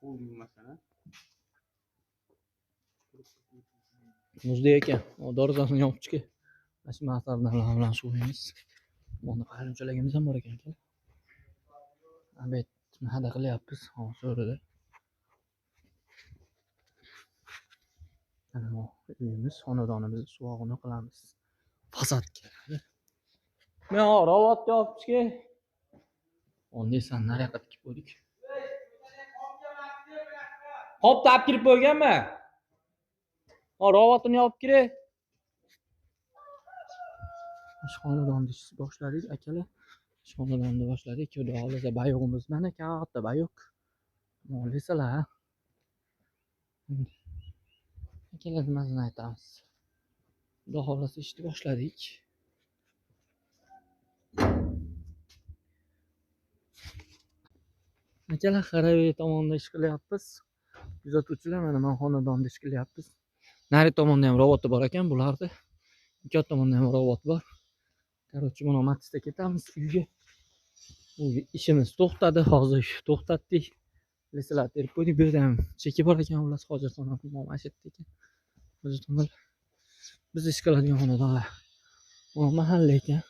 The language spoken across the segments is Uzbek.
Qo'l yuvmasana. Muzdek ekan. Darvozasini yopib chiqay. Mana shu masalalar bilan shug'ullanamiz. Bunda qayrimchaligimiz ham bor ekan aka. Obed hada qilyapmiz hozir. Mana bu uyimiz, xonadonimizni suvog'ini qilamiz. Fasad keladi. Men robotni olib chiqay. Onda nariyoqqa tikib qo'ydik. Qopni olib kirib qo'yganmi? Robotini olib kiray. Xonadonni boshladik akalar. Xonadonni boshladik. Xudo xohlasa bayog'imiz mana katta bayoq. Mollisalar. Akalar nimasini aytamiz. Xudo xohlasa ishni boshladik. Akalar Xaraviy tomonda ish qilyapmiz. Kuzatuvchilar mana men xonadonda ish qilyapmiz. Nari tomonda ham roboti bor ekan bularda. Ikki tomonda ham robot bor. Короче, mana Matizda ketamiz uyga. Uyga ishimiz to'xtadi, hozir to'xtatdik. Lesalar terib qo'ydik. Bu yerda ham cheki bor ekan, ular hojatxona mana shu yerda ekan. Hojatxonalar biz ish qiladigan xonadonlar. Bu mahalla ekan.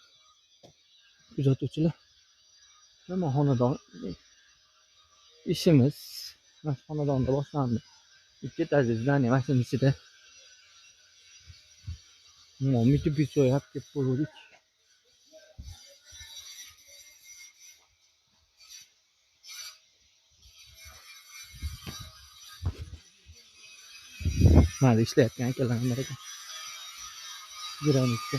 Kuzatuvchilar. Nima xonadon ishimiz mana shu xonadonda boshlandi. Ikki etajli zdание mana shuni ichida. Mitib so'yab kelib qo'ydik. Mana ishlayotgan akalar bor ekan. Granitga.